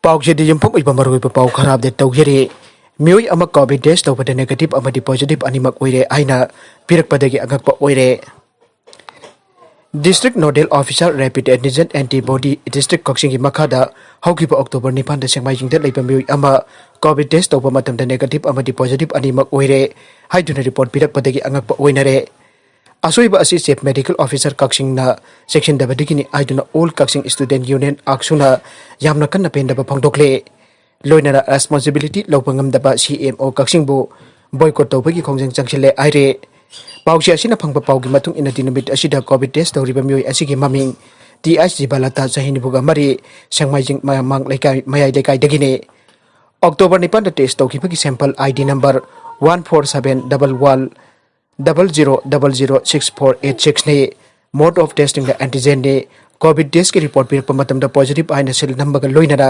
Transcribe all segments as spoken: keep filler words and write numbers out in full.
ꯄꯥꯎꯁꯤꯗꯤ ꯌꯨꯝꯐꯝ ꯑꯣꯏꯕ ꯃꯔꯨꯑꯣꯏꯕ ꯄꯥꯎ ꯈꯔ ꯑꯞꯗꯦꯠ ꯇꯧꯖꯔꯤ꯫ ꯃꯤꯑꯣꯏ ꯑꯃ ꯀꯣꯚꯤꯗ ꯇꯦꯁ ꯇꯧꯕꯗ ꯅꯦꯒꯦꯇꯤꯚ ꯑꯃꯗꯤ ꯄꯣꯖꯤꯇꯤꯚ ꯑꯅꯤꯃꯛ ꯑꯣꯏꯔꯦ ꯍꯥꯏꯅ ꯄꯤꯔꯛꯄꯗꯒꯤ ꯑꯉꯛꯄ ꯑꯣꯏꯔꯦ꯫ District nodal officer ꯔꯦꯄꯤꯗ ꯑꯦꯟꯇꯤꯖꯦꯟ antibody district ꯀꯛꯆꯤꯡꯒꯤ ꯃꯈꯥꯗ ꯍꯧꯈꯤꯕ ꯑꯣꯛꯇꯣꯕꯔ ꯅꯤꯄꯥꯟꯗ ꯁꯦꯡꯃꯥꯏꯖꯤꯡꯗ ꯂꯩꯕ ꯃꯤꯑꯣꯏ ꯑꯃ ꯀꯣꯚꯤꯗ ꯇꯦꯁ ꯇꯧꯕ ꯃꯇꯝꯗ ꯅꯦꯒꯦꯇꯤꯚ ꯑꯃꯗꯤ ꯄꯣꯖꯤꯇꯤꯚ ꯑꯅꯤꯃꯛ ꯑꯣꯏꯔꯦ ꯍꯥꯏꯗꯨꯅ ꯔꯤꯄꯣꯔꯠ ꯄꯤꯔꯛꯄꯗꯒꯤ ꯑꯉꯛꯄ ꯑꯣꯏꯅꯔꯦ꯫ ꯑꯁꯣꯏꯕ ꯑꯁꯤ ꯆꯤꯐ ꯃꯦꯗꯤꯀꯦꯜ ꯑꯣꯐꯤꯁꯔ ꯀꯛꯆꯤꯡꯅ ꯆꯦꯛꯁꯤꯟꯗꯕꯗꯒꯤꯅꯤ ꯍꯥꯏꯗꯨꯅ ꯑꯣꯜ ꯀꯛꯆꯤꯡ ꯁ꯭ꯇꯨꯗꯦꯟꯠ ꯌꯨꯅꯤꯌꯟ, ꯑꯥꯛꯁꯨꯅ ꯌꯥꯝꯅ ꯀꯟꯅ ꯄꯦꯟꯗꯕ ꯐꯣꯡꯗꯣꯛꯂꯦ꯫ ꯂꯣꯏꯅꯅ ꯔꯦꯁꯄꯣꯟꯁꯤꯕꯤꯂꯤꯇꯤ ꯂꯧꯕ ꯉꯝꯗꯕ ꯁꯤ ꯑꯦꯝ ꯑꯣ ꯀꯛꯆꯤꯡꯕꯨ ꯕꯣꯏꯀꯣꯠ ꯇꯧꯕꯒꯤ ꯈꯣꯡꯖꯪ ꯆꯪꯁꯤꯜꯂꯦ ꯍꯥꯏꯔꯦ꯫ ꯄꯥꯎꯆꯦ ꯑꯁꯤꯅ ꯐꯪꯕ ꯄꯥꯎꯒꯤ ꯃꯇꯨꯡ ꯏꯟꯅꯗꯤ, ꯅꯨꯃꯤꯠ ꯑꯁꯤꯗ ꯀꯣꯚꯤꯗ ꯇꯦꯁ ꯇꯧꯔꯤꯕ ꯃꯤꯑꯣꯏ ꯑꯁꯤꯒꯤ ꯃꯃꯤꯡ ꯇꯤ ꯑꯩꯆ ꯖꯤꯕꯂꯇꯥ, ꯆꯍꯤ ꯅꯤꯐꯨꯒ ꯃꯔꯤ, ꯁꯦꯡꯃꯥꯏꯖꯤꯡ ꯃꯃꯥꯡ ꯂꯩꯀꯥꯏ, ꯃꯌꯥꯏ ꯂꯩꯀꯥꯏꯗꯒꯤꯅꯤ꯫ ꯑꯣꯛꯇꯣꯕꯔ ꯅꯤꯄꯥꯟꯗ ꯇꯦꯁ ꯇꯧꯈꯤꯕꯒꯤ sample I D number one four seven double one double zero double zero six four eight ꯁꯤꯛꯁꯅꯤ꯫ ꯃꯣꯗ ꯑꯣꯐ ꯇꯦꯁꯇꯤꯡꯗ ꯑꯦꯟꯇꯤꯖꯦꯟꯅꯤ꯫ ꯀꯣꯚꯤꯗ ꯇꯦꯁꯀꯤ ꯔꯤꯄꯣꯔꯠ ꯄꯤꯔꯛꯄ ꯃꯇꯝꯗ ꯄꯣꯖꯤꯇꯤꯚ ꯍꯥꯏꯅ ꯁꯤꯜ ꯅꯝꯕꯒ ꯂꯣꯏꯅꯅ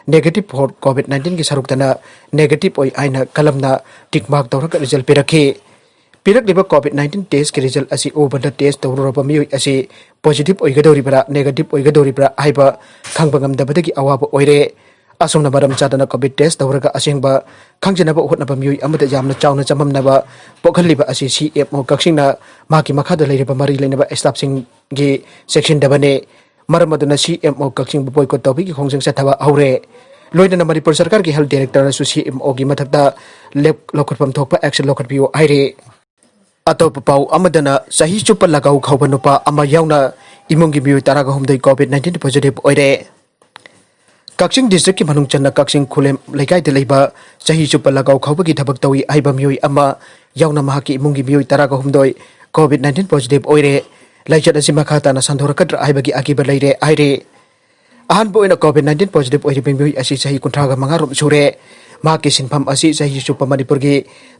ꯅꯦꯒꯦꯇꯤꯚ ꯐꯣꯔ ꯀꯣꯚꯤꯗ ꯅꯥꯏꯟꯇꯤꯟꯒꯤ ꯁꯔꯨꯛꯇꯅ ꯅꯦꯒꯦꯇꯤꯚ ꯑꯣꯏ ꯍꯥꯏꯅ ꯀꯂꯝꯅ ꯇꯤꯛ ꯃꯥꯔꯛ ꯇꯧꯔꯒ ꯔꯤꯖꯜ ꯄꯤꯔꯛꯈꯤ꯫ ꯄꯤꯔꯛꯂꯤꯕ ꯀꯣꯚꯤꯗ ꯅꯥꯏꯟꯇꯤꯟ ꯇꯦꯁꯀꯤ ꯔꯤꯖꯜ ꯑꯁꯤ ꯎꯕꯗ ꯇꯦꯁ ꯇꯧꯔꯨꯔꯕ ꯃꯤꯑꯣꯏ ꯑꯁꯤ ꯄꯣꯖꯤꯇꯤꯚ ꯑꯣꯏꯒꯗꯧꯔꯤꯕ꯭ꯔꯥ, ꯅꯦꯒꯦꯇꯤꯚ ꯑꯣꯏꯒꯗꯧꯔꯤꯕ꯭ꯔꯥ ꯍꯥꯏꯕ ꯈꯪꯕ ꯉꯝꯗꯕꯗꯒꯤ ꯑꯋꯥꯕ ꯑꯣꯏꯔꯦ꯫ ꯑꯁꯨꯝꯅ ꯃꯔꯝ ꯆꯥꯗꯅ ꯀꯣꯚꯤꯗ ꯇꯦꯁ ꯇꯧꯔꯒ ꯑꯁꯦꯡꯕ ꯈꯪꯖꯅꯕ ꯍꯣꯠꯅꯕ ꯃꯤꯑꯣꯏ ꯑꯃꯗ ꯌꯥꯝꯅ ꯆꯥꯎꯅ ꯆꯃꯝꯅꯕ ꯄꯣꯛꯍꯜꯂꯤꯕ ꯑꯁꯤ ꯁꯤ ꯑꯦꯝ ꯑꯣ ꯀꯛꯆꯤꯡꯅ ꯃꯍꯥꯛꯀꯤ ꯃꯈꯥꯗ ꯂꯩꯔꯤꯕ ꯃꯔꯤ ꯂꯩꯅꯕ ꯁ꯭ꯇꯥꯐꯁꯤꯡꯒꯤ ꯆꯦꯛꯁꯤꯟꯗꯕꯅꯤ꯫ ꯃꯔꯝ ꯑꯗꯨꯅ ꯁꯤ ꯑꯦꯝ ꯑꯣ ꯀꯛꯆꯤꯡꯕꯨ ꯕꯣꯏꯀꯣꯠ ꯇꯧꯕꯒꯤ ꯈꯣꯡꯖꯪ ꯆꯠꯊꯕ ꯍꯧꯔꯦ꯫ ꯂꯣꯏꯅꯅ ꯃꯅꯤꯄꯨꯔ ꯁꯔꯀꯥꯔꯒꯤ ꯍꯦꯜꯊ ꯗꯥꯏꯔꯦꯛꯇꯔꯅꯁꯨ ꯁꯤ ꯑꯦꯝ ꯑꯣꯒꯤ ꯃꯊꯛꯇ ꯂꯦꯞ-, ꯂꯧꯈꯠꯐꯝ ꯊꯣꯛꯄ ꯑꯦꯛꯁꯟ ꯂꯧꯈꯠꯄꯤꯌꯨ ꯍꯥꯏꯔꯤ꯫ ꯑꯇꯣꯞꯄ ꯄꯥꯎ ꯑꯃꯗꯅ, ꯆꯍꯤ ꯆꯨꯞꯄ ꯂꯥꯒꯥꯎ ꯈꯥꯎꯕ ꯅꯨꯄꯥ ꯑꯃ ꯌꯥꯎꯅ ꯏꯃꯨꯡꯒꯤ ꯃꯤꯑꯣꯏ ꯇꯔꯥꯒ ꯍꯨꯝꯗꯣꯏ ꯀꯣꯚꯤꯗ ꯅꯥꯏꯟꯇꯤꯟ ꯄꯣꯖꯤꯇꯤꯚ ꯑꯣꯏꯔꯦ꯫ ꯀꯛꯆꯤꯡ ꯗꯤꯁꯇ꯭ꯔꯤꯛꯀꯤ ꯃꯅꯨꯡ ꯆꯟꯅ ꯀꯛꯆꯤꯡ ꯈꯨꯂꯦꯝ ꯂꯩꯀꯥꯏꯗ ꯂꯩꯕ ꯆꯍꯤ ꯆꯨꯞꯄ ꯂꯥꯒꯥꯎ ꯈꯥꯎꯕꯒꯤ ꯊꯕꯛ ꯇꯧꯏ ꯍꯥꯏꯕ ꯃꯤꯑꯣꯏ ꯑꯃ ꯌꯥꯎꯅ ꯃꯍꯥꯛꯀꯤ ꯏꯃꯨꯡꯒꯤ ꯃꯤꯑꯣꯏ ꯇꯔꯥꯒ ꯍꯨꯝꯗꯣꯏ ꯀꯣꯚꯤꯗ ꯅꯥꯏꯟꯇꯤꯟ ꯄꯣꯖꯤꯇꯤꯚ ꯑꯣꯏꯔꯦ꯫ ꯂꯥꯏꯆꯠ ꯑꯁꯤ ꯃꯈꯥ ꯇꯥꯅ ꯁꯟꯗꯣꯔꯛꯀꯗ꯭ꯔꯥ ꯍꯥꯏꯕꯒꯤ ꯑꯀꯤꯕ ꯂꯩꯔꯦ ꯍꯥꯏꯔꯦ꯫ ꯑꯍꯥꯟꯕ ꯑꯣꯏꯅ ꯀꯣꯚꯤꯗ ꯅꯥꯏꯟꯇꯤꯟ ꯄꯣꯖꯤꯇꯤꯚ ꯑꯣꯏꯔꯤꯕ ꯃꯤꯑꯣꯏ ꯑꯁꯤ ꯆꯍꯤ ꯀꯨꯟꯊ꯭ꯔꯥꯒ ꯃꯉꯥ ꯔꯣꯝ ꯁꯨꯔꯦ꯫ ꯃꯍꯥꯛꯀꯤ ꯁꯤꯟꯐꯝ ꯑꯁꯤ ꯆꯍꯤ ꯆꯨꯞꯄ ꯃꯅꯤꯄꯨꯔꯒꯤ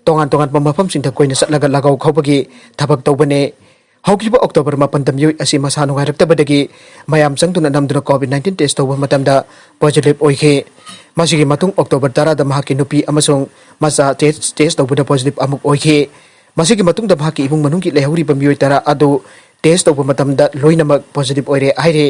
ꯇꯣꯉꯥꯟ ꯇꯣꯉꯥꯟꯕ ꯃꯐꯝꯁꯤꯡꯗ ꯀꯣꯏꯅ ꯆꯠꯂꯒ ꯂꯥꯒꯥꯎ ꯈꯥꯎꯕꯒꯤ ꯊꯕꯛ ꯇꯧꯕꯅꯦ꯫ ꯍꯧꯈꯤꯕ ꯑꯣꯛꯇꯣꯕꯔ ꯃꯥꯄꯟꯗ ꯃꯤꯑꯣꯏ ꯑꯁꯤ ꯃꯁꯥ ꯅꯨꯡꯉꯥꯏꯔꯛꯇꯕꯗꯒꯤ ꯃꯌꯥꯝ ꯆꯪꯗꯨꯅ ꯅꯝꯗꯨꯅ ꯀꯣꯚꯤꯗ ꯅꯥꯏꯟꯇꯤꯟ ꯇꯦꯁ ꯇꯧꯕ ꯃꯇꯝꯗ ꯄꯣꯖꯤꯇꯤꯚ ꯑꯣꯏꯈꯤ꯫ ꯃꯁꯤꯒꯤ ꯃꯇꯨꯡ ꯑꯣꯛꯇꯣꯕꯔ ꯇꯔꯥꯗ ꯃꯍꯥꯛꯀꯤ ꯅꯨꯄꯤ ꯑꯃꯁꯨꯡ ꯃꯆꯥ ꯇꯦꯁ, ꯇꯦꯁ ꯇꯧꯕꯗ ꯄꯣꯖꯤꯇꯤꯚ ꯑꯃꯨꯛ ꯑꯣꯏꯈꯤ꯫ ꯃꯁꯤꯒꯤ ꯃꯇꯨꯡꯗ ꯃꯍꯥꯛꯀꯤ ꯏꯃꯨꯡ ꯃꯅꯨꯡꯒꯤ ꯂꯩꯍꯧꯔꯤꯕ ꯃꯤꯑꯣꯏ ꯇꯔꯥ ꯑꯗꯨ ꯇꯦꯁ ꯇꯧꯕ ꯃꯇꯝꯗ ꯂꯣꯏꯅꯃꯛ ꯄꯣꯖꯤꯇꯤꯚ ꯑꯣꯏꯔꯦ ꯍꯥꯏꯔꯦ꯫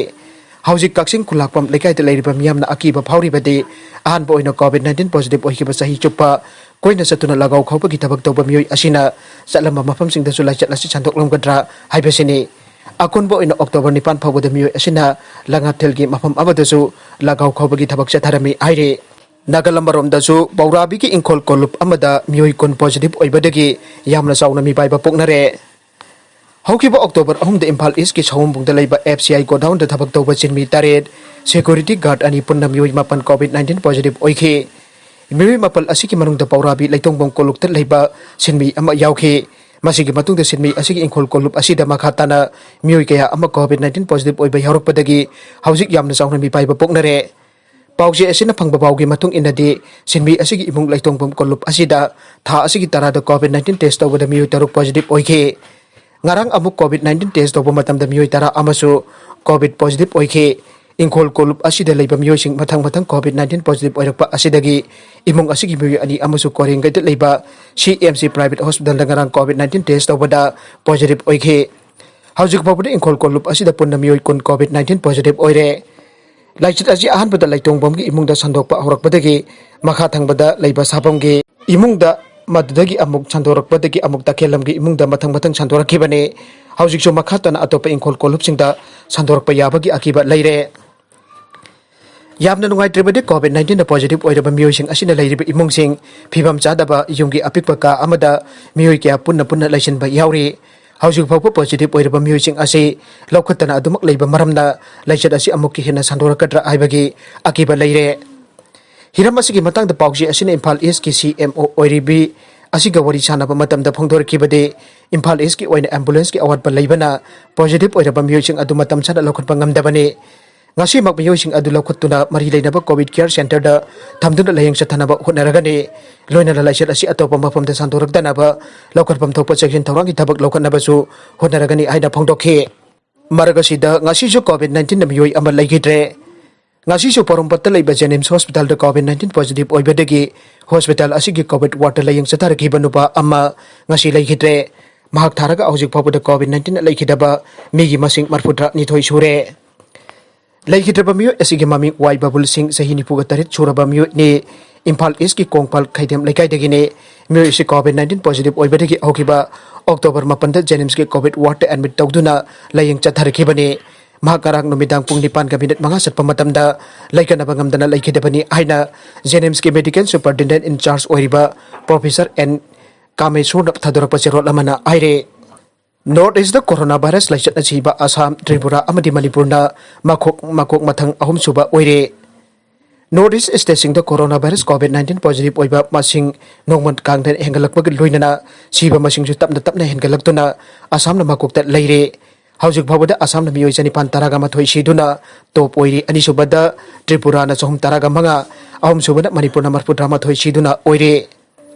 ꯍꯧꯖꯤꯛ ꯀꯛꯆꯤꯡ ꯈꯨꯂꯥꯛꯄꯝ ꯂꯩꯀꯥꯏꯗ ꯂꯩꯔꯤꯕ ꯃꯤꯌꯥꯝꯅ ꯑꯀꯤꯕ ꯐꯥꯎꯔꯤꯕꯗꯤ ꯑꯍꯥꯟꯕ ꯑꯣꯏꯅ COVID nineteen positive ꯑꯣꯏꯈꯤꯕ ꯆꯍꯤ ꯆꯨꯞꯄ ꯀꯣꯏꯅ ꯆꯠꯇꯨꯅ ꯂꯥꯒꯥꯎ ꯈꯥꯎꯕꯒꯤ ꯊꯕꯛ ꯇꯧꯕ ꯃꯤꯑꯣꯏ ꯑꯁꯤꯅ ꯆꯠꯂꯝꯕ ꯃꯐꯝꯁꯤꯡꯗꯁꯨ ꯂꯥꯏꯆꯠ ꯑꯁꯤ ꯁꯟꯗꯣꯛꯂꯝꯒꯗ꯭ꯔꯥ ꯍꯥꯏꯕꯁꯤꯅꯤ꯫ ꯑꯀꯣꯟꯕ ꯑꯣꯏꯅ October ꯅꯤꯄꯥꯟ ꯐꯥꯎꯕꯗ ꯃꯤꯑꯣꯏ ꯑꯁꯤꯅ ꯂꯉꯥꯊꯦꯜꯒꯤ ꯃꯐꯝ ꯑꯃꯗꯁꯨ ꯂꯥꯒꯥꯎ ꯈꯥꯎꯕꯒꯤ ꯊꯕꯛ ꯆꯠꯊꯔꯝꯃꯤ ꯍꯥꯏꯔꯤ꯫ ꯅꯥꯒꯜ ꯑꯃꯔꯣꯝꯗꯁꯨ ꯄꯧꯔꯥꯕꯤꯒꯤ ꯏꯪꯈꯣꯜ ꯀꯣꯂꯨꯞ ꯑꯃꯗ ꯃꯤꯑꯣꯏ ꯀꯨꯟ positive ꯑꯣꯏꯕꯗꯒꯤ ꯌꯥꯝꯅ ꯆꯥꯎꯅ ꯃꯤꯄꯥꯏꯕ ꯄꯣꯛꯅꯔꯦ꯫ ꯍꯧꯈꯤꯕ October ꯑꯍꯨꯝꯗ ꯏꯝꯐꯥꯜ ꯏꯁꯀꯤ ꯁꯑꯣꯝꯕꯨꯡꯗ ꯂꯩꯕ F C I godownꯗ ꯊꯕꯛ ꯇꯧꯕ ꯁꯤꯟꯃꯤ ꯇꯔꯦꯠ, security guard ꯑꯅꯤ ꯄꯨꯟꯅ ꯃꯤꯑꯣꯏ ꯃꯥꯄꯟ COVID nineteen positive ꯑꯣꯏꯈꯤ꯫ ꯃꯤꯑꯣꯏ ꯃꯥꯄꯜ ꯑꯁꯤꯒꯤ ꯃꯅꯨꯡꯗ ꯄꯧꯔꯥꯕꯤ ꯂꯩꯇꯣꯡꯕꯝ ꯀꯣꯂꯨꯛꯇ ꯂꯩꯕ ꯁꯤꯟꯃꯤ ꯑꯃ ꯌꯥꯎꯈꯤ꯫ ꯃꯁꯤꯒꯤ ꯃꯇꯨꯡꯗ ꯁꯤꯟꯃꯤ ꯑꯁꯤꯒꯤ ꯏꯪꯈꯣꯜ ꯀꯣꯂꯨꯞ ꯑꯁꯤꯗ ꯃꯈꯥ ꯇꯥꯅ ꯃꯤꯑꯣꯏ ꯀꯌꯥ ꯑꯃ COVID nineteen positive ꯑꯣꯏꯕ ꯌꯥꯎꯔꯛꯄꯗꯒꯤ ꯍꯧꯖꯤꯛ ꯌꯥꯝꯅ ꯆꯥꯎꯅ ꯃꯤꯄꯥꯏꯕ ꯄꯣꯛꯅꯔꯦ꯫ ꯄꯥꯎꯆꯦ ꯑꯁꯤꯅ ꯐꯪꯕ ꯄꯥꯎꯒꯤ ꯃꯇꯨꯡ ꯏꯟꯅꯗꯤ, ꯁꯤꯟꯃꯤ ꯑꯁꯤꯒꯤ ꯏꯃꯨꯡ ꯂꯩꯇꯣꯡꯐꯝ ꯀꯣꯂꯨꯞ ꯑꯁꯤꯗ ꯊꯥ ꯑꯁꯤꯒꯤ ꯇꯔꯥꯗ COVID nineteen test ꯇꯧꯕꯗ ꯃꯤꯑꯣꯏ ꯇꯔꯨꯛ positive ꯑꯣꯏꯈꯤ꯫ ꯉꯔꯥꯡ ꯑꯃꯨꯛ COVID nineteen test ꯇꯧꯕ ꯃꯇꯝꯗ ꯃꯤꯑꯣꯏ ꯇꯔꯥ ꯑꯃꯁꯨ COVID positive ꯑꯣꯏꯈꯤ꯫ ꯏꯪꯈꯣꯜ ꯀꯣꯂꯨꯞ ꯑꯁꯤꯗ ꯂꯩꯕ ꯃꯤꯑꯣꯏꯁꯤꯡ ꯃꯊꯪ ꯃꯊꯪ COVID nineteen positive ꯑꯣꯏꯔꯛꯄ ꯑꯁꯤꯗꯒꯤ ꯏꯃꯨꯡ ꯑꯁꯤꯒꯤ ꯃꯤꯑꯣꯏ ꯑꯅꯤ ꯑꯃꯁꯨ ꯀꯣꯔꯦꯡꯒꯩꯗ ꯂꯩꯕ C M C private hospitalꯗ ꯉꯔꯥꯡ COVID nineteen test ꯇꯧꯕꯗ positive ꯑꯣꯏꯈꯤ꯫ ꯍꯧꯖꯤꯛ ꯐꯥꯎꯕꯗ ꯏꯪꯈꯣꯜ ꯀꯣꯂꯨꯞ ꯑꯁꯤꯗ ꯄꯨꯟꯅ ꯃꯤꯑꯣꯏ ꯀꯨꯟ COVID nineteen positive ꯑꯣꯏꯔꯦ꯫ ꯂꯥꯏꯆꯠ ꯑꯁꯤ ꯑꯍꯥꯟꯕꯗ ꯂꯩꯇꯣꯡꯕꯝꯒꯤ ꯏꯃꯨꯡꯗ ꯁꯟꯗꯣꯛꯄ ꯍꯧꯔꯛꯄꯗꯒꯤ ꯃꯈꯥ ꯊꯪꯕꯗ ꯂꯩꯕ ꯁꯥꯐꯝꯒꯤ ꯏꯃꯨꯡꯗ, ꯃꯗꯨꯗꯒꯤ ꯑꯃꯨꯛ ꯁꯟꯗꯣꯔꯛꯄꯗꯒꯤ ꯑꯃꯨꯛ ꯇꯈꯦꯜꯂꯝꯒꯤ ꯏꯃꯨꯡꯗ ꯃꯊꯪ ꯃꯊꯪ ꯁꯟꯗꯣꯔꯛꯈꯤꯕꯅꯤ꯫ ꯍꯧꯖꯤꯛꯁꯨ ꯃꯈꯥ ꯇꯥꯅ ꯑꯇꯣꯞꯄ ꯏꯪꯈꯣꯜ ꯀꯣꯂꯨꯞꯁꯤꯡꯗ ꯁꯟꯗꯣꯔꯛꯄ ꯌꯥꯕꯒꯤ ꯑꯀꯤꯕ ꯂꯩꯔꯦ꯫ ꯌꯥꯝꯅ ꯅꯨꯡꯉꯥꯏꯇ꯭ꯔꯕꯗꯤ, COVID nineteenꯗ positive ꯑꯣꯏꯔꯕ ꯃꯤꯑꯣꯏꯁꯤꯡ ꯑꯁꯤꯅ ꯂꯩꯔꯤꯕ ꯏꯃꯨꯡꯁꯤꯡ, ꯐꯤꯕꯝ ꯆꯥꯗꯕ, ꯌꯨꯝꯒꯤ ꯑꯄꯤꯛꯄ ꯀꯥ ꯑꯃꯗ ꯃꯤꯑꯣꯏ ꯀꯌꯥ ꯄꯨꯟꯅ ꯄꯨꯟꯅ ꯂꯩꯁꯤꯟꯕ ꯌꯥꯎꯔꯤ꯫ ꯍꯧꯖꯤꯛ ꯐꯥꯎꯕ positive ꯑꯣꯏꯔꯕ ꯃꯤꯑꯣꯏꯁꯤꯡ ꯑꯁꯤ ꯂꯧꯈꯠꯇꯅ ꯑꯗꯨꯃꯛ ꯂꯩꯕ ꯃꯔꯝꯅ ꯂꯥꯏꯆꯠ ꯑꯁꯤ ꯑꯃꯨꯛꯀ ꯍꯦꯟꯅ ꯁꯟꯗꯣꯔꯛꯀꯗ꯭ꯔꯥ ꯍꯥꯏꯕꯒꯤ ꯑꯀꯤꯕ ꯂꯩꯔꯦ꯫ ꯍꯤꯔꯝ ꯑꯁꯤꯒꯤ ꯃꯇꯥꯡꯗ ꯄꯥꯎꯆꯦ ꯑꯁꯤꯅ ꯏꯝꯐꯥꯜ ꯏꯁꯀꯤ C M O ꯑꯣꯏꯔꯤꯕꯤ ꯑꯁꯤꯒ ꯋꯥꯔꯤ ꯁꯥꯟꯅꯕ ꯃꯇꯝꯗ ꯐꯣꯡꯗꯣꯔꯛꯈꯤꯕꯗꯤ, ꯏꯝꯐꯥꯜ ꯏꯁꯀꯤ ꯑꯣꯏꯅ ambulanceꯀꯤ ꯑꯋꯥꯠꯄ ꯂꯩꯕꯅ positive ꯑꯣꯏꯔꯕ ꯃꯤꯑꯣꯏꯁꯤꯡ ꯑꯗꯨ ꯃꯇꯝ ꯆꯥꯅ ꯂꯧꯈꯠꯄ ꯉꯝꯗꯕꯅꯤ꯫ ꯉꯁꯤꯃꯛ ꯃꯤꯑꯣꯏꯁꯤꯡ ꯑꯗꯨ ꯂꯧꯈꯠꯇꯨꯅ ꯃꯔꯤ ꯂꯩꯅꯕ COVID care centreꯗ ꯊꯝꯗꯨꯅ ꯂꯥꯌꯦꯡ ꯆꯠꯊꯅꯕ ꯍꯣꯠꯅꯔꯒꯅꯤ꯫ ꯂꯣꯏꯅꯅ ꯂꯥꯏꯆꯠ ꯑꯁꯤ ꯑꯇꯣꯞꯄ ꯃꯐꯝꯗ ꯁꯟꯗꯣꯔꯛꯇꯅꯕ ꯂꯧꯈꯠꯐꯝ ꯊꯣꯛꯄ ꯆꯦꯛꯁꯤꯟ ꯊꯧꯔꯥꯡꯒꯤ ꯊꯕꯛ ꯂꯧꯈꯠꯅꯕꯁꯨ ꯍꯣꯠꯅꯔꯒꯅꯤ ꯍꯥꯏꯅ ꯐꯣꯡꯗꯣꯛꯈꯤ꯫ ꯃꯔꯛ ꯑꯁꯤꯗ, ꯉꯁꯤꯁꯨ COVID nineteenꯅ ꯃꯤꯑꯣꯏ ꯑꯃ ꯂꯩꯈꯤꯗ꯭ꯔꯦ꯫ ꯉꯁꯤꯁꯨ ꯄꯣꯔꯣꯝꯄꯥꯠꯇ ꯂꯩꯕ JNIMS hospitalꯗ COVID nineteen positive ꯑꯣꯏꯕꯗꯒꯤ hospital ꯑꯁꯤꯒꯤ COVID wardꯇ ꯂꯥꯌꯦꯡ ꯆꯠꯊꯔꯛꯈꯤꯕ ꯅꯨꯄꯥ ꯑꯃ ꯉꯁꯤ ꯂꯩꯈꯤꯗ꯭ꯔꯦ꯫ ꯃꯍꯥꯛ ꯊꯥꯔꯒ ꯍꯧꯖꯤꯛ ꯐꯥꯎꯕꯗ COVID nineteenꯅ ꯂꯩꯈꯤꯗꯕ ꯃꯤꯒꯤ ꯃꯁꯤꯡ ꯃꯔꯤꯐꯨꯇꯔꯥꯅꯤꯊꯣꯏ ꯁꯨꯔꯦ꯫ ꯂꯩꯈꯤꯗ꯭ꯔꯕ ꯃꯤꯑꯣꯏ ꯑꯁꯤꯒꯤ ꯃꯃꯤꯡ ꯋꯥꯏ ꯕꯕꯨꯜ ꯁꯤꯡ, ꯆꯍꯤ ꯅꯤꯐꯨꯒ ꯇꯔꯦꯠ ꯁꯨꯔꯕ ꯃꯤꯑꯣꯏꯅꯤ꯫ ꯏꯝꯐꯥꯜ ꯏꯁꯀꯤ ꯀꯣꯡꯄꯥꯜ ꯈꯩꯗꯦꯝ ꯂꯩꯀꯥꯏꯗꯒꯤꯅꯤ꯫ ꯃꯤꯑꯣꯏ ꯑꯁꯤ COVID nineteen positive ꯑꯣꯏꯕꯗꯒꯤ ꯍꯧꯈꯤꯕ ꯑꯣꯛꯇꯣꯕꯔ ꯃꯥꯄꯟꯗ ꯖꯦꯅꯤꯝꯁꯀꯤ COVID wardꯇ admit ꯇꯧꯗꯨꯅ ꯂꯥꯌꯦꯡ ꯆꯠꯊꯔꯛꯈꯤꯕꯅꯤ꯫ ꯃꯍꯥꯛ ꯉꯔꯥꯡ ꯅꯨꯃꯤꯗꯥꯡ ꯄꯨꯡ ꯅꯤꯄꯥꯟꯒ ꯃꯤꯅꯤꯠ ꯃꯉꯥ ꯆꯠꯄ ꯃꯇꯝꯗ ꯂꯩꯀꯠꯅꯕ ꯉꯝꯗꯅ ꯂꯩꯈꯤꯗꯕꯅꯤ ꯍꯥꯏꯅ ꯖꯦꯅꯤꯝꯁꯀꯤ Medical Superintendent in charge ꯑꯣꯏꯔꯤꯕ Professor N ꯀꯥꯃꯦꯁꯣꯔꯅ ꯊꯥꯗꯣꯔꯛꯄ ꯆꯦꯔꯣꯜ ꯑꯃꯅ ꯍꯥꯏꯔꯦ꯫ North Eastꯇ corona virus ꯂꯥꯏꯆꯠꯅ ꯁꯤꯕ ꯑꯁꯥꯝ, ꯇ꯭ꯔꯤꯄꯨꯔꯥ ꯑꯃꯗꯤ ꯃꯅꯤꯄꯨꯔꯅ ꯃꯈꯣꯛ ꯃꯈꯣꯛ ꯃꯊꯪ ꯑꯍꯨꯝꯁꯨꯕ ꯑꯣꯏꯔꯦ꯫ North East stateꯁꯤꯡꯗ corona virus COVID nineteen positive ꯑꯣꯏꯕ ꯃꯁꯤꯡ ꯅꯣꯡꯃ ꯀꯥꯡꯗꯅ ꯍꯦꯟꯒꯠꯂꯛꯄꯒ ꯂꯣꯏꯅꯅ ꯁꯤꯕ ꯃꯁꯤꯡꯁꯨ ꯇꯞꯅ ꯇꯞꯅ ꯍꯦꯟꯒꯠꯂꯛꯇꯨꯅ ꯑꯁꯥꯝꯅ ꯃꯀꯣꯛꯇ ꯂꯩꯔꯦ꯫ ꯍꯧꯖꯤꯛ ꯐꯥꯎꯕꯗ ꯑꯁꯥꯝꯅ ꯃꯤꯑꯣꯏ ꯆꯅꯤꯄꯥꯟ ꯇꯔꯥꯒ ꯃꯥꯊꯣꯏ ꯁꯤꯗꯨꯅ top ꯑꯣꯏꯔꯤ꯫ ꯑꯅꯤꯁꯨꯕꯗ ꯇ꯭ꯔꯤꯄꯨꯔꯥꯅ ꯆꯍꯨꯝ ꯇꯔꯥꯒ ꯃꯉꯥ, ꯑꯍꯨꯝꯁꯨꯕꯗ ꯃꯅꯤꯄꯨꯔꯅ ꯃꯔꯐꯨ ꯇꯔꯥꯃꯥꯊꯣꯏ ꯁꯤꯗꯨꯅ ꯑꯣꯏꯔꯦ꯫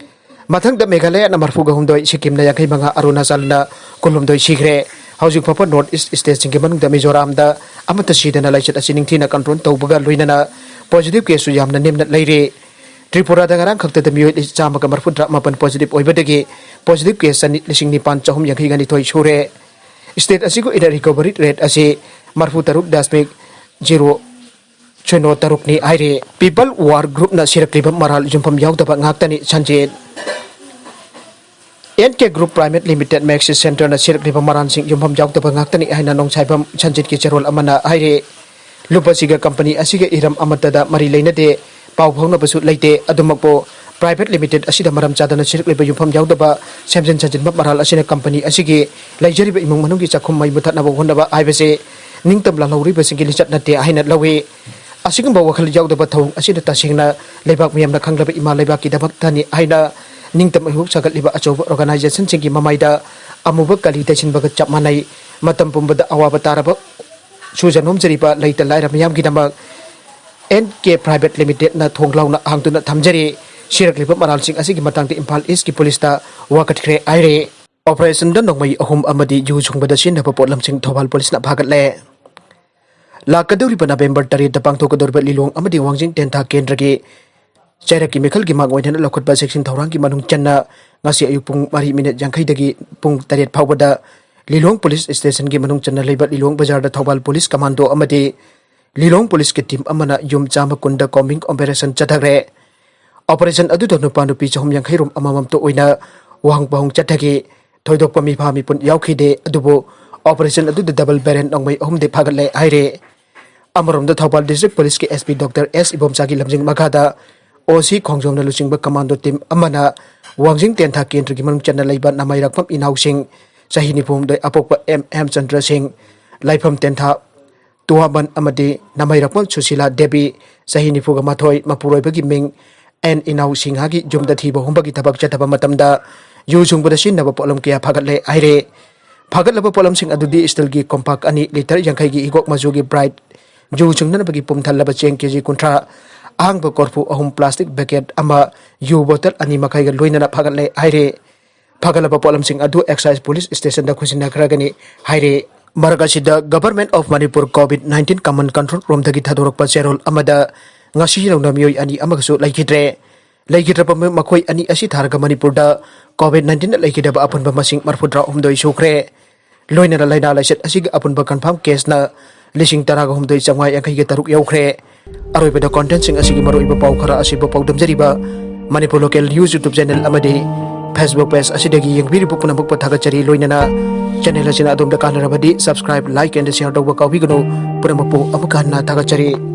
ꯃꯊꯪꯗ ꯃꯦꯘꯥꯂꯌꯅ ꯃꯔꯐꯨꯒ ꯍꯨꯝꯗꯣꯏ, ꯁꯤꯛꯀꯤꯝꯅ ꯌꯥꯡꯈꯩ ꯃꯉꯥ, ꯑꯔꯨꯅꯥꯆꯜꯅ ꯀꯨꯟꯍꯨꯝꯗꯣꯏ ꯁꯤꯈ꯭ꯔꯦ꯫ ꯍꯧꯖꯤꯛ ꯐꯥꯎꯕ North East stateꯁꯤꯡꯒꯤ ꯃꯅꯨꯡꯗ ꯃꯤꯖꯣꯔꯥꯝꯗ ꯑꯃꯠꯇ ꯁꯤꯗꯅ ꯂꯥꯏꯆꯠ ꯑꯁꯤ ꯅꯤꯡꯊꯤꯅ control ꯇꯧꯕꯒ ꯂꯣꯏꯅꯅ positive caseꯁꯨ ꯌꯥꯝꯅ ꯅꯦꯝꯅ ꯂꯩꯔꯦ꯫ ꯇ꯭ꯔꯤꯄꯨꯔꯥꯗ ꯉꯔꯥꯡ ꯈꯛꯇꯗ ꯃꯤꯑꯣꯏ ꯆꯥꯝꯃꯒ ꯃꯔꯐꯨꯇꯔꯥ ꯃꯥꯄꯟ positive ꯑꯣꯏꯕꯗꯒꯤ positive case ꯆꯅꯤ, ꯂꯤꯁꯤꯡ ꯅꯤꯄꯥꯟ ꯆꯍꯨꯝ ꯌꯥꯡꯈꯩꯒ ꯅꯤꯊꯣꯏ ꯁꯨꯔꯦ꯫ State ꯑꯁꯤꯒꯤ ꯑꯣꯏꯅ recovery rate ꯑꯁꯤ ꯃꯔꯐꯨ ꯇꯔꯨꯛ ꯗꯁꯃꯤꯛ ꯖꯤꯔꯣ ꯁꯤꯅꯣ ꯇꯔꯨꯛꯅꯤ ꯍꯥꯏꯔꯤ꯫ People War Groupꯅ ꯁꯤꯔꯛꯂꯤꯕ ꯃꯔꯥꯜ ꯌꯨꯝꯐꯝ ꯌꯥꯎꯗꯕ ꯉꯥꯛꯇꯅꯤ Sanjit. N K Group Private Limited Maxis Centreꯅ ꯁꯤꯔꯛꯂꯤꯕ ꯃꯔꯥꯜꯁꯤꯡ ꯌꯨꯝꯐꯝ ꯌꯥꯎꯗꯕ ꯉꯥꯛꯇꯅꯤ ꯍꯥꯏꯅ ꯅꯣꯡꯁꯥꯏꯕꯝ ꯁꯟꯖꯤꯠꯀꯤ ꯆꯦꯔꯣꯜ ꯑꯃꯅ ꯍꯥꯏꯔꯤ꯫ ꯂꯨꯞ ꯑꯁꯤꯒ company ꯑꯁꯤꯒ ꯏꯔꯝ ꯑꯃꯠꯇꯗ ꯃꯔꯤ ꯂꯩꯅꯗꯦ, ꯄꯥꯎ ꯐꯥꯎꯅꯕꯁꯨ ꯂꯩꯇꯦ꯫ ꯑꯗꯨꯃꯛꯄꯨ private limited ꯑꯁꯤꯗ ꯃꯔꯝ ꯆꯥꯗꯅ ꯁꯤꯔꯛꯂꯤꯕ ꯌꯨꯝꯐꯝ ꯌꯥꯎꯗꯕ ꯁꯦꯝꯖꯤꯟ ꯁꯥꯖꯤꯟꯕ ꯃꯔꯥꯜ ꯑꯁꯤꯅ company ꯑꯁꯤꯒꯤ ꯂꯩꯖꯔꯤꯕ ꯏꯃꯨꯡ ꯃꯅꯨꯡꯒꯤ ꯆꯥꯛꯈꯨꯝ ꯃꯩ ꯃꯨꯊꯠꯅꯕ ꯍꯣꯠꯅꯕ ꯍꯥꯏꯕꯁꯤ ꯅꯤꯡꯇꯝ ꯂꯥꯜꯍꯧꯔꯤꯕꯁꯤꯡꯒꯤ ꯂꯤꯆꯠ ꯅꯠꯇꯦ ꯍꯥꯏꯅ ꯂꯧꯏ꯫ ꯑꯁꯤꯒꯨꯝꯕ ꯋꯥꯈꯜ ꯌꯥꯎꯗꯕ ꯊꯧꯑꯣꯡ ꯑꯁꯤꯅ ꯇꯁꯦꯡꯅ ꯂꯩꯕꯥꯛ ꯃꯤꯌꯥꯝꯅ ꯈꯪꯂꯕ ꯏꯃꯥ ꯂꯩꯕꯥꯛꯀꯤꯗꯃꯛꯇꯅꯤ ꯍꯥꯏꯅ ꯅꯤꯡꯇꯝ ꯏꯍꯧ ꯁꯥꯒꯠꯂꯤꯕ ꯑꯆꯧꯕ organizationꯁꯤꯡꯒꯤ ꯃꯃꯥꯏꯗ ꯑꯃꯨꯕ ꯀꯂꯤ ꯇꯩꯁꯤꯟꯕꯒ ꯆꯞ ꯃꯥꯟꯅꯩ꯫ ꯃꯇꯝ ꯄꯨꯝꯕꯗ ꯑꯋꯥꯕ ꯇꯥꯔꯕ ꯁꯨꯖ ꯅꯣꯝꯖꯔꯤꯕ ꯂꯩꯇ ꯂꯥꯏꯔ ꯃꯤꯌꯥꯝꯒꯤꯗꯃꯛ N K Private Limitedꯅ ꯊꯣꯡ ꯂꯥꯎꯅ ꯍꯥꯡꯗꯨꯅ ꯊꯝꯖꯔꯤ꯫ ꯁꯤꯔꯛꯂꯤꯕ ꯃꯔꯥꯜꯁꯤꯡ ꯑꯁꯤꯒꯤ ꯃꯇꯥꯡꯗ ꯏꯝꯐꯥꯜ ꯏꯁꯀꯤ ꯄꯨꯂꯤꯁꯇ ꯋꯥꯀꯠꯈ꯭ꯔꯦ ꯍꯥꯏꯔꯤ꯫ Operationꯗ ꯅꯣꯡꯃꯩ ꯑꯍꯨꯝ ꯑꯃꯗꯤ ꯌꯨ ꯁꯨꯡꯕꯗ ꯁꯤꯖꯤꯟꯅꯕ ꯄꯣꯠꯂꯝꯁꯤꯡ ꯊꯧꯕꯥꯜ ꯄꯨꯂꯤꯁꯅ ꯐꯥꯒꯠꯂꯦ꯫ ꯂꯥꯛꯀꯗꯧꯔꯤꯕ ꯅꯕꯦꯝꯕꯔ ꯇꯔꯦꯠꯇ ꯄꯥꯡꯊꯣꯛꯀꯗꯧꯔꯤꯕ ꯂꯤꯂꯣꯡ ꯑꯃꯗꯤ ꯋꯥꯡꯖꯤꯡ ꯇꯦꯟꯊꯥ ꯀꯦꯟꯗ꯭ꯔꯒꯤ ꯆꯩꯔꯛꯀꯤ ꯃꯤꯈꯜꯒꯤ ꯃꯥꯡ ꯑꯣꯏꯅꯅ ꯂꯧꯈꯠꯄ ꯆꯦꯛꯁꯤꯟ ꯊꯧꯔꯥꯡꯒꯤ ꯃꯅꯨꯡ ꯆꯟꯅ ꯉꯁꯤ ꯑꯌꯨꯛ ꯄꯨꯡ ꯃꯔꯤ ꯃꯤꯅꯤꯠ ꯌꯥꯡꯈꯩꯗꯒꯤ ꯄꯨꯡ ꯇꯔꯦꯠ ꯐꯥꯎꯕꯗ ꯂꯤꯂꯣꯡ ꯄꯨꯂꯤꯁ ꯁ꯭ꯇꯦꯁꯟꯒꯤ ꯃꯅꯨꯡ ꯆꯟꯅ ꯂꯩꯕ ꯂꯤꯂꯣꯡ ꯕꯖꯥꯔꯗ ꯊꯧꯕꯥꯜ ꯄꯨꯂꯤꯁ ꯀꯃꯥꯟꯗꯣ ꯑꯃꯗꯤ ꯂꯤꯂꯣꯡ ꯄꯨꯂꯤꯁꯀꯤ ꯇꯤꯝ ꯑꯃꯅ ꯌꯨꯝ ꯆꯥꯝꯃ ꯀꯨꯟꯗ ꯀꯣꯝꯕꯤꯡ ꯑꯣꯄꯔꯦꯁꯟ ꯆꯠꯊꯈ꯭ꯔꯦ꯫ ꯑꯣꯄꯔꯦꯁꯟ ꯑꯗꯨꯗ ꯅꯨꯄꯥ ꯅꯨꯄꯤ ꯆꯍꯨꯝ ꯌꯥꯡꯈꯩ ꯔꯣꯝ ꯑꯃꯃꯝꯇ ꯑꯣꯏꯅ ꯋꯥꯍꯪ ꯄꯥꯎꯍꯪ ꯆꯠꯊꯈꯤ꯫ ꯊꯣꯏꯗꯣꯛꯄ ꯃꯤꯐꯥ ꯃꯤꯄꯨꯟ ꯌꯥꯎꯈꯤꯗꯦ, ꯑꯗꯨꯕꯨ ꯑꯣꯄꯔꯦꯁꯟ ꯑꯗꯨꯗ ꯗꯕꯜ ꯕꯦꯔꯦꯟ ꯅꯣꯡꯃꯩ ꯑꯍꯨꯝꯗꯤ ꯐꯥꯒꯠꯂꯦ ꯍꯥꯏꯔꯦ꯫ ꯑꯃꯔꯣꯝꯗ ꯊꯧꯕꯥꯜ ꯗꯤꯁꯇ꯭ꯔꯤꯛ ꯄꯨꯂꯤꯁꯀꯤ SP ꯗꯣꯛꯇꯔ ꯑꯦꯁ ꯏꯕꯣꯝꯆꯥꯒꯤ ꯂꯝꯖꯤꯡ ꯃꯈꯥꯗ OC ꯈꯣꯡꯖꯣꯝꯅ ꯂꯨꯆꯤꯡꯕ ꯀꯃꯥꯟꯗꯣ ꯇꯤꯝ ꯑꯃꯅ ꯋꯥꯡꯖꯤꯡ ꯇꯦꯟꯊꯥ ꯀꯦꯟꯗ꯭ꯔꯒꯤ ꯃꯅꯨꯡ ꯆꯟꯅ ꯂꯩꯕ ꯅꯃꯥꯏꯔꯛꯐꯝ ꯏꯅꯥꯎꯁꯤꯡ, ꯆꯍꯤ ꯅꯤꯐꯨ ꯍꯨꯝꯗꯣꯏ ꯑꯄꯣꯛꯄ ꯑꯦꯝ ꯍꯦꯝꯆꯟꯗ꯭ꯔ ꯁꯤꯡ, ꯂꯥꯏꯐꯝ ꯇꯦꯟꯊꯥ ꯇꯨꯋꯥꯕꯟ ꯑꯃꯗꯤ ꯅꯃꯥꯏꯔꯛꯐꯝ ꯁꯨꯁꯤꯂꯥ ꯗꯦꯕꯤ, ꯆꯍꯤ ꯅꯤꯐꯨꯒ ꯃꯥꯊꯣꯏ, ꯃꯄꯨꯔꯣꯏꯕꯒꯤ ꯃꯤꯡ ꯑꯦꯟ ꯏꯅꯥꯎ ꯁꯤꯡꯍꯒꯤ ꯌꯨꯝꯗ ꯊꯤꯕ ꯍꯨꯝꯕꯒꯤ ꯊꯕꯛ ꯆꯠꯊꯕ ꯃꯇꯝꯗ ꯌꯨ ꯁꯨꯡꯕꯗ ꯁꯤꯖꯤꯟꯅꯕ ꯄꯣꯠꯂꯝ ꯀꯌꯥ ꯐꯥꯒꯠꯂꯦ ꯍꯥꯏꯔꯦ꯫ ꯐꯥꯒꯠꯂꯕ ꯄꯣꯠꯂꯝꯁꯤꯡ ꯑꯗꯨꯗꯤ ꯁ꯭ꯇꯤꯜꯒꯤ ꯀꯣꯝꯄꯥꯛ ꯑꯅꯤ, ꯂꯤꯇꯔ ꯌꯥꯡꯈꯩꯒꯤ ꯍꯤꯒꯣꯛ ꯃꯆꯨꯒꯤ ꯕ꯭ꯔꯥꯏꯠ, ꯌꯨ ꯁꯨꯡꯅꯅꯕꯒꯤ ꯄꯨꯝꯊꯜꯂꯕ ꯆꯦꯡ ꯀꯦꯖꯤ ꯀꯨꯟꯊ꯭ꯔꯥ, ꯑꯍꯥꯡꯕ ꯀꯣꯔꯐꯨ ꯑꯍꯨꯝ, ꯄ꯭ꯂꯥꯁꯇꯤꯛ ꯕꯀꯦꯠ ꯑꯃ, ꯌꯨ ꯕꯣꯇꯜ ꯑꯅꯤ ꯃꯈꯥꯏꯒ ꯂꯣꯏꯅꯅ ꯐꯥꯒꯠꯂꯦ ꯍꯥꯏꯔꯦ꯫ ꯐꯥꯒꯠꯂꯕ ꯄꯣꯠꯂꯝꯁꯤꯡ ꯑꯗꯨ ꯑꯦꯛꯁꯥꯏꯖ ꯄꯨꯂꯤꯁ ꯁ꯭ꯇꯦꯁꯟꯗ ꯈꯨꯠꯁꯤꯟꯅꯈ꯭ꯔꯒꯅꯤ ꯍꯥꯏꯔꯦ꯫ ꯃꯔꯛ ꯑꯁꯤꯗ Government of Manipur COVID nineteen Command Control ꯔꯣꯝꯗꯒꯤ ꯊꯥꯗꯣꯔꯛꯄ ꯆꯦꯔꯣꯜ ꯑꯃꯗ ꯉꯁꯤ ꯌꯧꯅ ꯃꯤꯑꯣꯏ ꯑꯅꯤ ꯑꯃꯒꯁꯨ ꯂꯩꯈꯤꯗ꯭ꯔꯦ꯫ ꯂꯩꯈꯤꯗ꯭ꯔꯕ ꯃꯈꯣꯏ ꯑꯅꯤ ꯑꯁꯤ ꯊꯥꯔꯒ ꯃꯅꯤꯄꯨꯔꯗ COVID nineteen ꯂꯩꯈꯤꯗꯕ ꯑꯄꯨꯟꯕ ꯃꯁꯤꯡ ꯃꯔꯤꯐꯨꯇꯔꯥ ꯍꯨꯝꯗꯣꯏ ꯁꯨꯈ꯭ꯔꯦ꯫ ꯂꯣꯏꯅꯅ ꯂꯥꯏꯅꯥ ꯂꯥꯏꯆꯠ ꯑꯁꯤꯒꯤ ꯑꯄꯨꯟꯕ ꯀꯟꯐꯥꯝ ꯀꯦꯁꯅ ꯂꯤꯁꯤꯡ ꯇꯔꯥꯒ ꯍꯨꯝꯗꯣꯏ ꯆꯥꯝꯃꯉꯥ ꯌꯥꯡꯈꯩꯒ ꯇꯔꯨꯛ ꯌꯧꯈ꯭ꯔꯦ꯫ ꯑꯔꯣꯏꯕꯗ ꯀꯣꯟꯇꯦꯟꯁꯤꯡ ꯑꯁꯤꯒꯤ ꯃꯔꯨꯑꯣꯏꯕ ꯄꯥꯎ ꯈꯔ ꯑꯁꯤꯕꯨ ꯄꯥꯎꯗꯝꯖꯔꯤꯕ Manipur local news YouTube channel ꯑꯃꯗꯤ Facebook ꯄꯦꯖ ꯑꯁꯤꯗꯒꯤ ꯌꯦꯡꯕꯤꯔꯤꯕ ꯄꯨꯝꯅꯃꯛꯄꯨ ꯊꯥꯒꯠꯆꯔꯤ꯫ ꯂꯣꯏꯅꯅ ꯆꯦꯅꯦꯜ ꯑꯁꯤꯅ ꯑꯗꯣꯝꯗ ꯀꯥꯟꯅꯔꯕꯗꯤ subscribe, like and share ꯇꯧꯕ ꯀꯥꯎꯕꯤꯒꯅꯨ꯫ ꯄꯨꯝꯅꯃꯛꯄꯨ ꯑꯃꯨꯛꯀ ꯍꯟꯅ ꯊꯥꯒꯠꯆꯔꯤ꯫